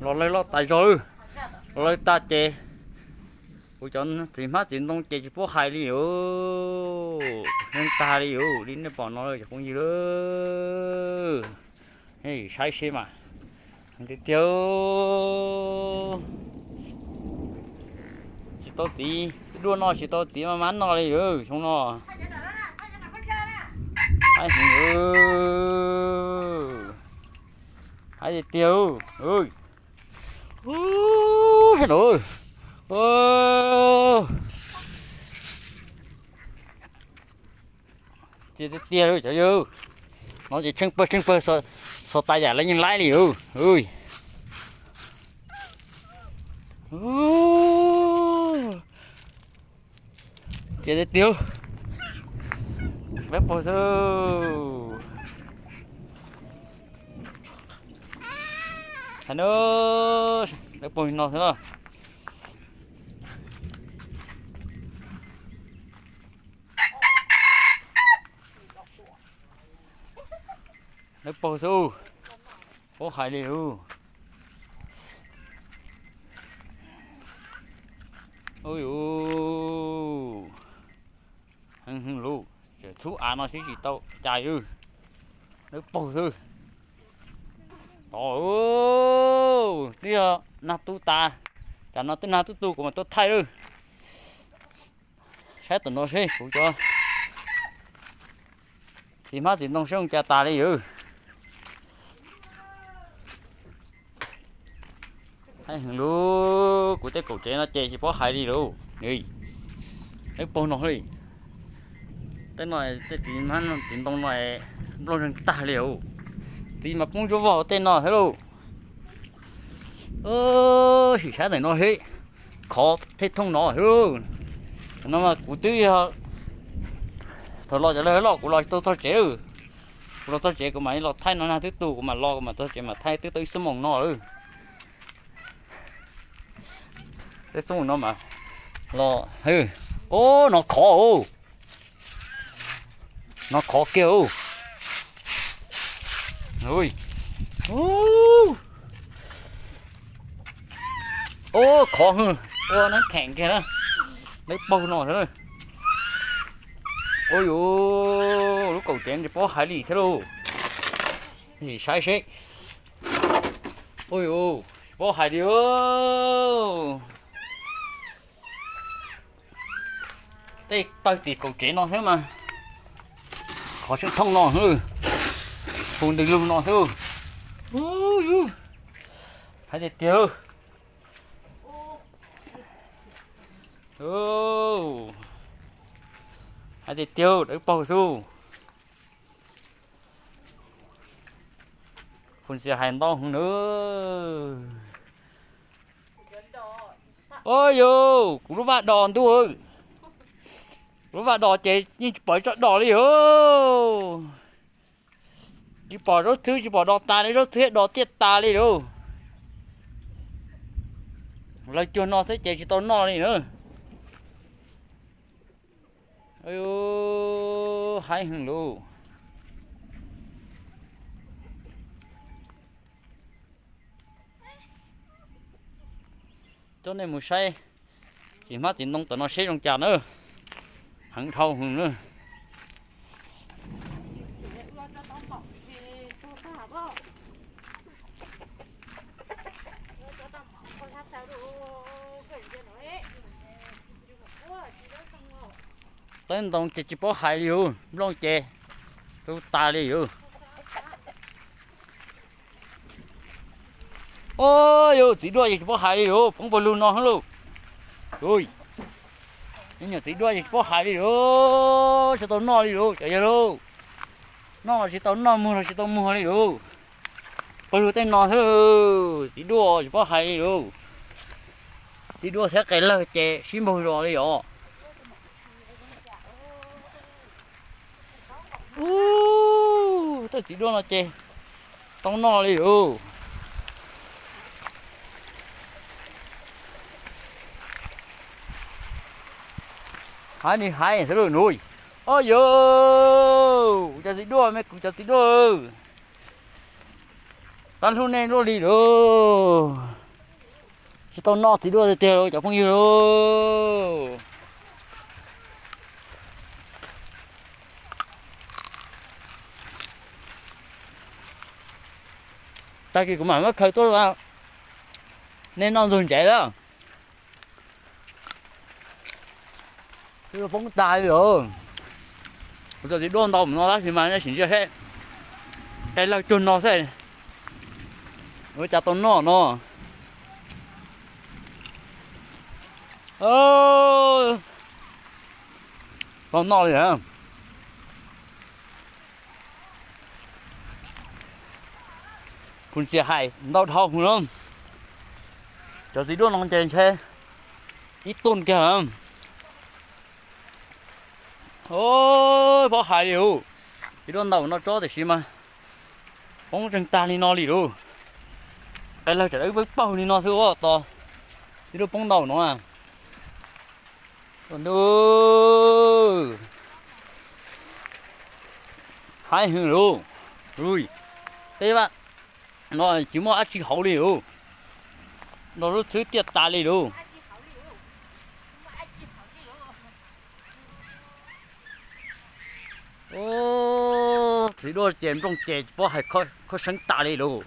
Los lawg loj tas zog lawm. Los lawg tag ces kuv cov txiv hmab txiv ntoo ces tsis paub hais li os. Neeg tag li os, li nej pom no cov phooj ywg lawm. Nej saib seb mas, tiag tiag. Tsis tau txiv duaj noj, tsis tau txiv maj mab noj li os xyoo no. Haib heev, haib tiag tiag. Ub, saib no. Tiag tiag tiag li cov yawg. No ces tsheej pawg tsheej pawg, xov tas yam lawv yeej laib li os. Tiag tiag tiag. Lawv paug xwb. Hais no, lawv paug no xwb na. Lawv paug xwb, paub hais li os. Ub yus, heev heev lus, txhub av no sib tsis tau cas li. Lawv paug xwb. Tod, twb yog nag tu tas, tsam no twb nag twb tu kuv mam tuaj thaij lawm. Saib tom no seb kuv cov txiv hmab txiv ntoo seb zoo cas tas li os. Heev lus, kuv tej kaum tsev no ces tsis paub hais li lus. Lawv paug no li. Tej no, tej txiv hmab txiv ntoo no nplooj zeeg tag li os. Txiv mas poob ntsuab vog tej no thiab lauj. Sim saib ntawm no seb, khov thiaj thooj no thiab lauj. No mas kuv twb yog thaum los cov lawg loj kuv los tsis tau txog tsev lawm. Kuv los txog tsev kuv mam li los thaij no, nag twb tu kuv mam los kuv mam txog tsev mam thaij, twb tau ib xuab moos no lawm. Ib xuab moos no mas los, o, no khov, no khov kiag. O, khov hwj, ua nab kheem kiag na. Lawv paug no thiab. Ua yus, lub kaum tsev tsis paub hais li thiab lauj. Sim saib seb. Ua yus, tsis paub hais li. Tej pawg tim kaum tsev no xwb mas khov sib thooj no xwb, hu ntws lug no xwb. Hais tiag tiag, hais tiag tiag, dawb paug xwb. Hu ntxias hais ntau heev na. Ua yus, kuv lub vaj dos ntuj, kuv lub vaj dos ces yeej tsis pom ib tsob dos li os. Tsis pom zaub txhwb, tsis pom dos tas li, zaub txhwb dos tiaj tas li lauj. Lawv cuag no xwb ces tsis tau noj li na. Haib heev lauj. Coj nej mus saib txiv hmab txiv ntoo tom no seb zoo cas na. Heev dhau heev na. Tawb ntoo ces tsis paub hais li os, nplooj ces tu tas li os. Ua yus, txiv duaj ces tsis paub hais li os, poob pawg lug no lauj. Nyuam txiv duaj ces tsis paub hais li os, tsis tau noj li os cov yawg lauj. Noj los tsis tau noj, muag los tsis tau muag li os. Pawg lug tej no xwb, txiv duaj tsis paub hais li os. Txiv duaj thiab qe lawg ces sib npaug zos li os. Ub, tej txiv duaj no ces tau noj li os. Haib li haib xwb lauj nuj. Ua yus, kuv cov txiv duaj me, kuv cov txiv duaj. Pab hlub nej luaj li lauj. Tau noj txiv duaj tiag tiag lauj cov phooj ywg lauj. Tag kis kuv mam muab khaws tuaj, nej noj ntxuag ntsev lawm. Twb poob tag li os. Kuv cov txiv duaj ntau mus no tab sis mas nej sim ntsia seb, qe lawg cuag no xwb, ua cas tau noj no. Tau noj li. Phum xiam hais ntau dhau hwv na. Cov txiv duaj no ces ntshe ib tuj kiag. Pob hais li lauj, txiv duaj ntau no tsob tiam sis mas poob tseeg tag li no li lauj. Qe lawg tsam dawb paug li no xwb tos txiv duaj poob ntau no. Ntuj, haib hwv lauj. Ui, tej vaj no tsis muaj dab tsi hauv li lauj. Nrog lub xwb tiaj tas li lauj. Txiv duaj ces nplooj ces pob hais kho seeb tas li lauj.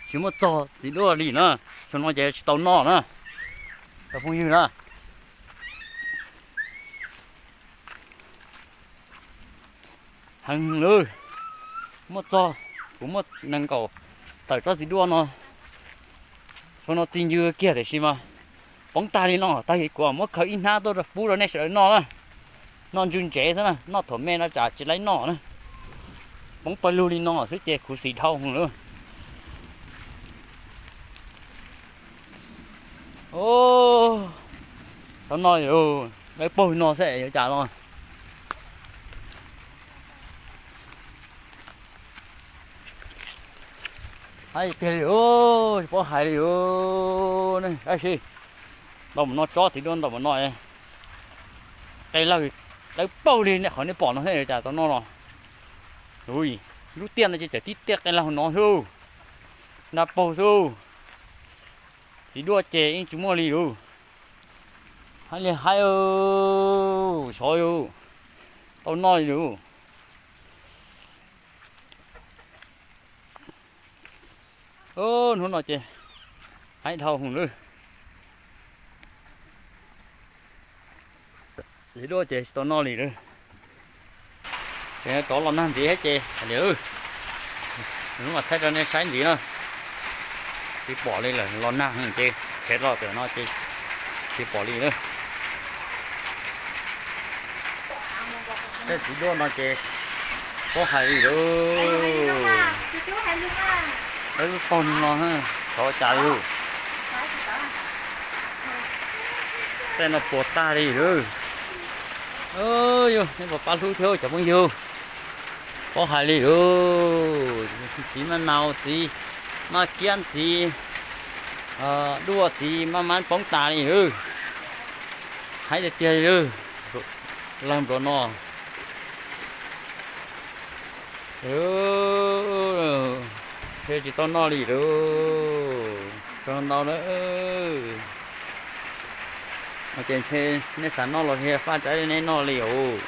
Tsis muaj txog txiv duaj li na. Xyoo no ces tsis tau noj na, cov phooj ywg na. Heev lawm, muaj txog, kuv muaj nees nkaum tawm tsob txiv duaj no. Xyoo no txi ncw kiag tiam sis mas poob tag li no, tag kis kuv muab khaws ib hnab tuaj rau pub rau nej sawv daws noj na. Noj ntxuag ntsev xwb na, noj thaum me no tsam tsis laib noj na. Poob pawg lug li no xwb ces khuv xim dhau lawm. Tau noj li, dawb paug no xwb yuav cas los. Haib tiag li, tsis paub hais li. Tab sis ntau mus no tsob txiv duaj ntau mus no, qe lawg dawb paug li nej qhov nej pom no xwb yuav cas tau noj los. Ui, lub tiaj no ces txawm tib tiaj qe lawg no xwb, nrab paug xwb. Txiv duaj ces yeej tsis muaj li lauj. Haib li haib, sov lauj, tau noj li lauj. Hnub no ces haib dhau hwv lawm. Txiv duaj ces tsis tau noj li lawm. Ces rov los nag ntxiv thiab ces hais tias, hnub no thaij rau nej saib ntxiv na. Tsis pom li lawm, los nag ces tshev los tam no ces tsis pom li lawm. Tej txiv duaj no ces paub hais li lauj. Dawb paug li no, xyov cas li lauj. Tej no puas tag li lauj. Yog nej puas pab hlub thiab cov phooj ywg, paub hais li lauj. Txiv maj nau, txiv maj kiab, txiv duaj, txiv maj mab poob tas li lauj. Haib tiag tiag li lauj. Lawg nplua no ntshe tsis tau noj li lauj. Tsaug ntau na. Ces ntshe nej xav noj los thiaj faj tsaib nej noj li os.